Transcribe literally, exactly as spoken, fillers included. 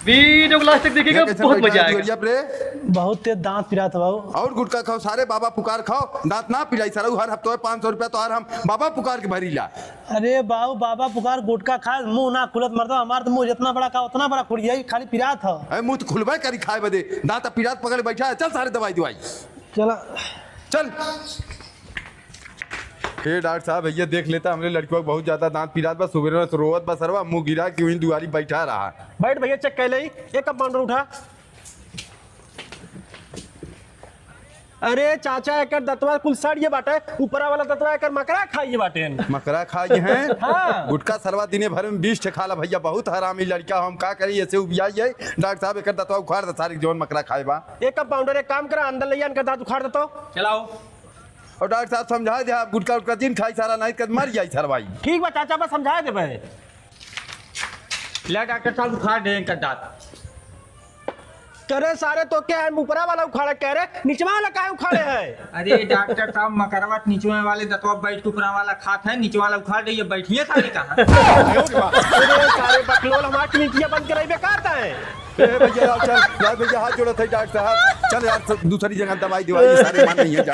वीडियो को लास्ट तक देखिएगा, ये कैसे बहुत बैठा मजा है आएगा। दुआरिया पे रे? बहुत तेज दांत पिरात है बाबू। और गुटखा खाओ, सारे बाबा पुकार खाओ, दांत ना पिराई सारा। हर हफ्ते पाँच सौ रुपया तो हर हम बाबा पुकार के भरीला। अरे बाबू, बाबा पुकार गुटखा खाए, मुंह ना खुलत मरता हमार, तो मुंह जितना बड़ा का उतना बड़ा खुल जाई, खाली पिरात है। अरे मुंह तो खुलबे करी खाए बदे, दांत पिरात पकड़े बैठा है। चल सारे दवाई दवाई। चला। चल। हे डॉक्टर साहब, भैया देख लेता, हमरे लड़कियों को बहुत ज्यादा दांत पिरात बा, सुबह से रोवत बा सरवा, मुंह गिरा के वहीं दुआरी बैठा रहा। बैठ भैया, चेक कर ले, एक कंपाउंडर उठा। अरे चाचा, एकर दतवा कुल सड़ गए बाटे, ऊपरा वाला दतवा एकर मकरा खाइए बाटे। मकरा खाइए हैं? हाँ। गुटखा सरवा दिने भर में बीस ठे खाला भैया, बहुत हरामी लड़का, हम का करी, ऐसे उबियाई है। डॉक्टर साहब, एकर दतवा उखाड़ दे सारे, जवन मकरा खाए बा। एक कंपाउंडर, एक काम करा, अंदर ले जा, इनका दांत उखाड़ दे तो। चलाओ। और डॉक्टर साहब समझा दे, आप गुटखा उटखा जिन खाई सारा, नहीं कर मर जाई सरवाई। ठीक बा चाचा, बस समझा दे भाई। ले डॉक्टर साहब, उखाड़ दे इनका दांत। करे सारे, तो क्या है, ऊपरा वाला उखाड़े कह रहे, निचवा वाला काहे उखाड़े है? अरे डॉक्टर साहब, मकरवा निचवा वाले दतवा बैठ के ऊपरा वाला खात है, निचवा वाला उखाड़ दे, ये बैठिए सारे कहाँ? अरे सारे बकलोल, हमार क्लिनिकिया बंद कराई बेकार है। ए भैया, यार, चल, यार भैया, हाथ जोड़त है डॉक्टर साहब, चल यार, सब दूसरी जगह दवाई दिवाई, ये सारे मान नहीं है।